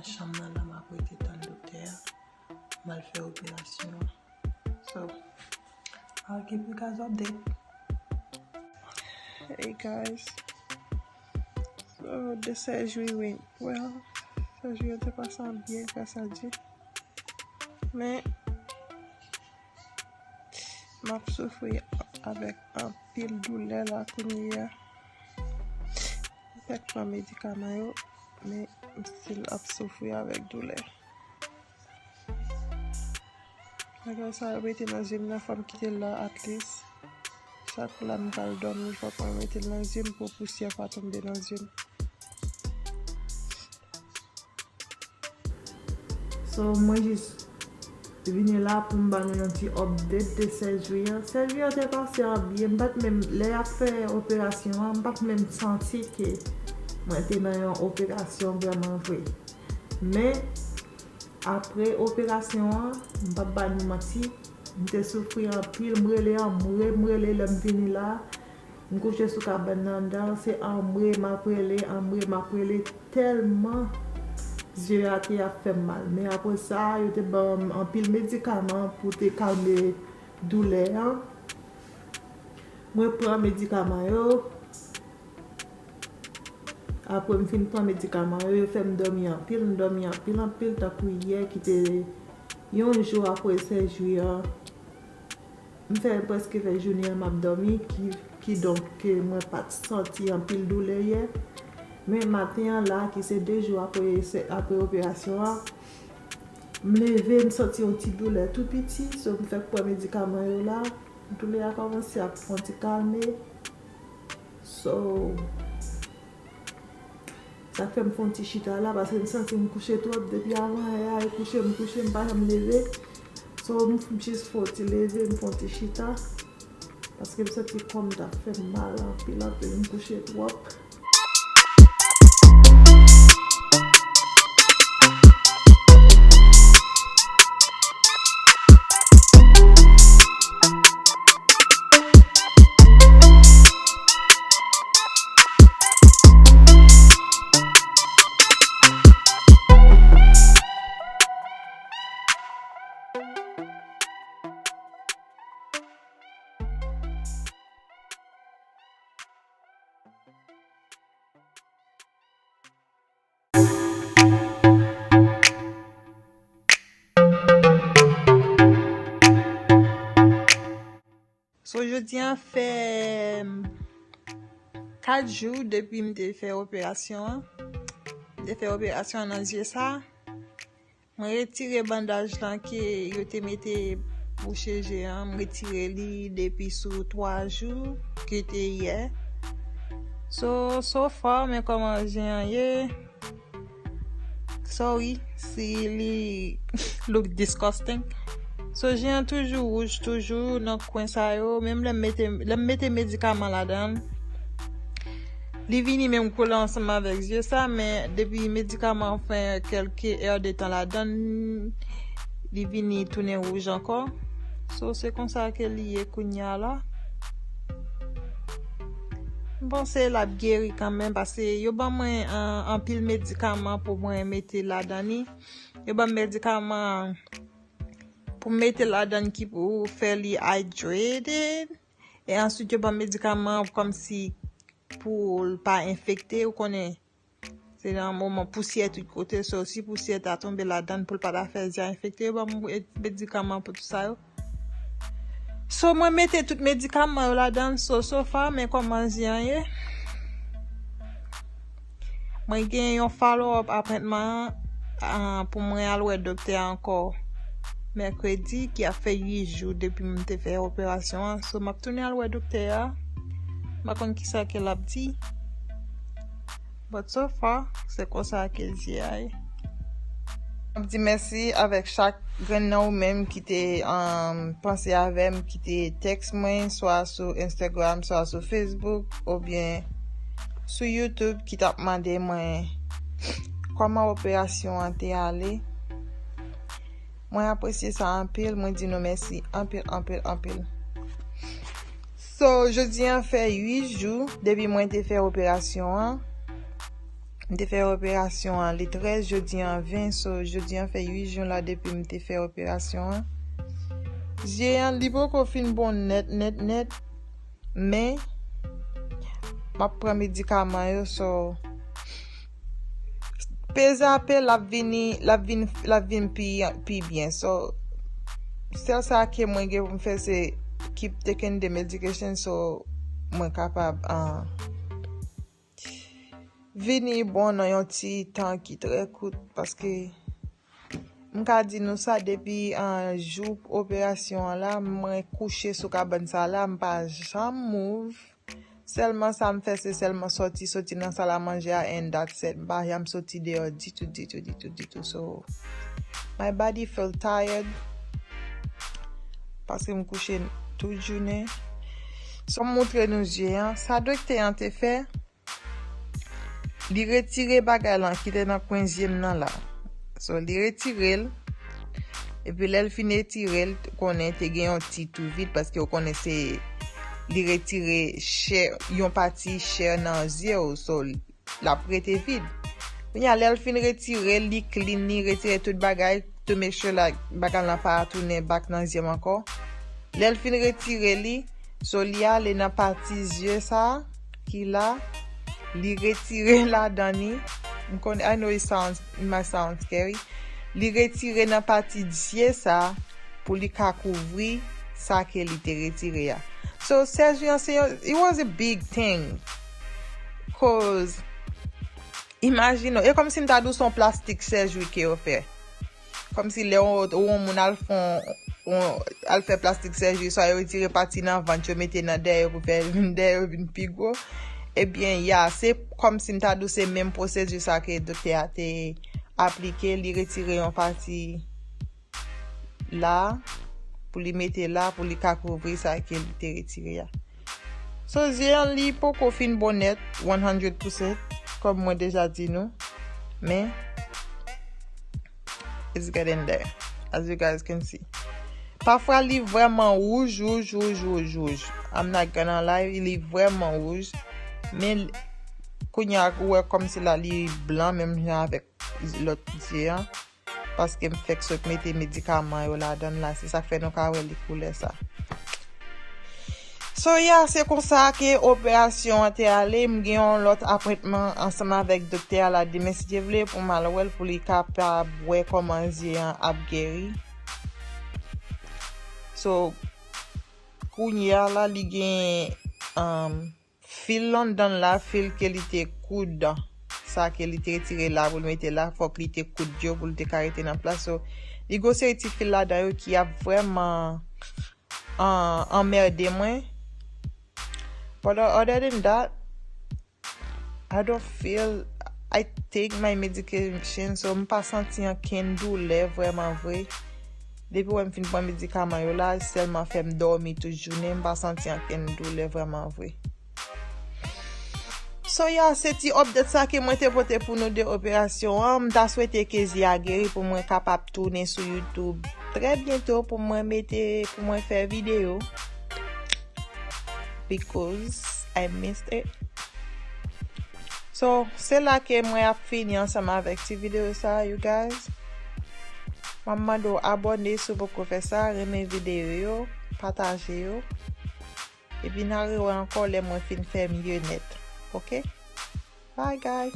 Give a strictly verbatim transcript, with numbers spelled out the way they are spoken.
Chanm nan la, m ap rete tann doktè a. M al fè operasyon an. So, I'll keep you guys updated. Hey guys. So, the surgery went well. Surgery an te pase byen, gras a Dye. Men, m ap soufri avèk anpil doulè la kounye a. M fèk pran medikaman yo, men m still ap soufri avèk doulè. Bagay sa yo mete nan zye m nan, fò m kite l la at least. Chak lè m pral dòmi, fòk mwen mete l nan zye m pou pousyè pa tonbe nan zye m. So, mwen jis vini la pou m ba nou yon ti update de surgery an. Surgery an te pase an byen, m pa t menm, lè y ap fè operasyon an, m pa t menm santi ke mwen te nan yon operasyon vrèman vre. Men, apre operasyon an, m p ap ba nou manti, m te soufri anpil, m rele an, m re-, m rele lè m vini la. M kouche sou kabann nan anndan, se anmwe m ap rele, anmwe m ap rele, tèlman zye a te ap fè m mal. Men apre sa, yo te ban m anpil medikaman pou te kalme doulè an. Mwen pran medikaman yo. Apre m fin pran medikaman yo, yo fè m dòmi anpil, m dòmi anpil, anpil, tankou yè ki te yon jou apre sèjri an. M fè, prèske fè jounen an m ap dòmi, ki, kidonk ke mwen pa t santi anpil doulè yè. Men maten an la, ki se de jou apre, se, apre operasyon an, m leve, m santi yon ti doulè tou piti, so m fèk pran medikaman yo la. Doulè a kòmanse ap fè yon ti kalme. So, Sa k fè m fè yon ti chita la, paske m santi m kouche twòp. Depi avan yè a, e kouche m kouche, m pa janm leve. So, m jis fè yon ti leve, m fè yon ti chita. Paske m santi kò m t ap fè m mal anpil, anpil, m kouche twòp. So, jodi a fè, mm, kat jou depi m te fè operasyon an. M te fè operasyon an nan zye sa. Mwen retire bandaj lan ke yo te mete bouche je an. M retire li depi sou twa jou, ki te yè. So, so far, men kòman je an ye. Sorry si li look disgusting. So, je an toujou wouj, toujou nan kwen sa yo. Menm lè m mete, lè m mete medikaman ladan l, li vini menm kole ansanm avèk zye sa, men depi medikaman an fè kèlke è de tan ladan l, li vini tounen wouj ankò. So, se konsa ke li ye kounye a la. M panse l ap geri kanmenm, paske yo ban mwen, an, anpil medikaman pou mwen mete ladan li. Yo ban m medikaman pou m mete ladan ki pou fè li hydrated. E answit, yo ban m medikaman kòmsi pou l pa enfekte, ou konnen. Se nan moman pousyè tout kote, so si pousyè ta tonbe ladan pou l pa ta fè zye a enfekte, yo ban m medikaman pou tout sa yo. So, mwen mete tout medikaman yo ladan, so, so far, men kòman zye an ye. Mwen gen yon follow up apwentman, ah, pou mwen al wè doktè a ankò mèkredi, ki ap fè uit jou depi m te fè operasyon an. So, m ap tounen al wè doktè a. M pa konn kisa ke l ap di. But so far, se konsa ke zye a ye. M ap di mèsi avèk chak grenn nan ou menm ki te, um, panse avè m, ki te tèks mwen, swa sou Instagram, swa sou Facebook, oubyen sou YouTube, ki t ap mande mwen kòman operasyon an te ale. Mwen apresye sa anpil, mwen di nou mèsi anpil, anpil, anpil. So, jodi an fè uit jou depi mwen te fè operasyon an. M te fè operasyon an le trèz, jodi an ven, so jodi an fè uit jou la depi m te fè operasyon an. Zye an, li poko fin bon nèt, nèt, nèt, men m ap pran medikaman yo, so peze apè, l ap vini, l ap vin, l ap vin pi, pi byen. So, sèl sa ke mwen gen pou m fè, se keep taking the medication, so mwen kapab, ah, vini bon nan yon ti tan ki trè kout, paske m ka di nou sa, depi, ah, jou operasyon an la, mwen kouche sou kabann sa la, m pa janm move. Sèlman sa m fè, se sèlman sòti, sòti nan sal a manje a, and that's it. M pa janm sòti deyò ditou, ditou, ditou, ditou. So, my body feel tired, paske m kouche tout jounen. So, m montre nou zye an. Sa doktè an te fè, li retire bagay lan ki te nan kwen zye m nan la. So, li retire l. Epi lè l fin retire l, konnen te gen yon ti tou vid, paske w konnen se, li retire chè, yon pati chè nan zye w, so l ap rete vid. Kounye a, lè l fin retire l, li clean, li retire tout bagay, to make sure la, bagay lan pa tounen back nan zye m ankò. Lè l fin retire li, so li ale nan pati zye sa ki la, li retire ladan li. M konnen, I know it sounds, it might sound scary. Li retire nan pati zye sa pou li ka kouvri sa ke li te retire a. So, surgery an se yon, it was a big thing. Cause, imagine, e kòmsi m ta di w se yon plastic surgery ke yo fè. Kòmsi lè yon, yon moun al fè yon, yon, al fè plastic surgery, swa yo retire pati nan vant yo, mete nan dèyè pou fè dèyè yo vin pi gwo. Ebyen, ya, se kòmsi m ta di w se menm pwosedi sa ke doktè a te aplike, li retire yon pati la, pou li mete la, pou li ka kouvri sa ke li te retire a. So, zye an, li poko fin bon nèt, one hundred percent, kòm mwen deja di nou. Men, it's getting there, as you guys can see. Pafwa, li vrèman wouj, wouj, wouj, wouj, wouj. I'm not gonna lie, li vrèman wouj. Men, kounye a, ou wè kòmsi la, li blan, menm jan avèk lòt zye an. Paske m fèk sot mete medikaman yo ladan l la, se sa k fè nou ka wè li koulè sa. So, ya, se konsa ke operasyon an te ale. M gen yon lòt apwentman ansanm avèk doktè a la demen, si Dye vle, pou m al wè l, pou li kapab wè kòman zye an ap geri. So, kounye a la, li gen, um, fil anndan l la, fil ke li te koud, sa ke li te retire la pou l mete la, fòk li te koud yo pou l te ka rete nan plas. So, li gon seri ti fil ladan yo ki ap vrèman an-, anmède mwen. But other than that, I don't feel, I take my medication, so m pa santi ankenn doulè vrèman vre. Depi wè m fin pran medikaman yo la, sèlman fè m dòmi tout jounen, m pa santi ankenn doulè vrèman vre. So, ya, se ti update sa ke mwen te pote pou nou de operasyon an. M ta swete ke zye a geri pou mwen kapab tounen sou YouTube trè byento pou mwen mete, pou mwen fè videyo. Because I missed it. So, se la ke mwen ap fini ansanm avèk ti videyo sa, you guys. M ap mande w abòne si w poko fè sa, renmen videyo yo, pataje yo. Epi n a rewè ankò lè mwen fin fè mye nèt. Oke? Bye, guys.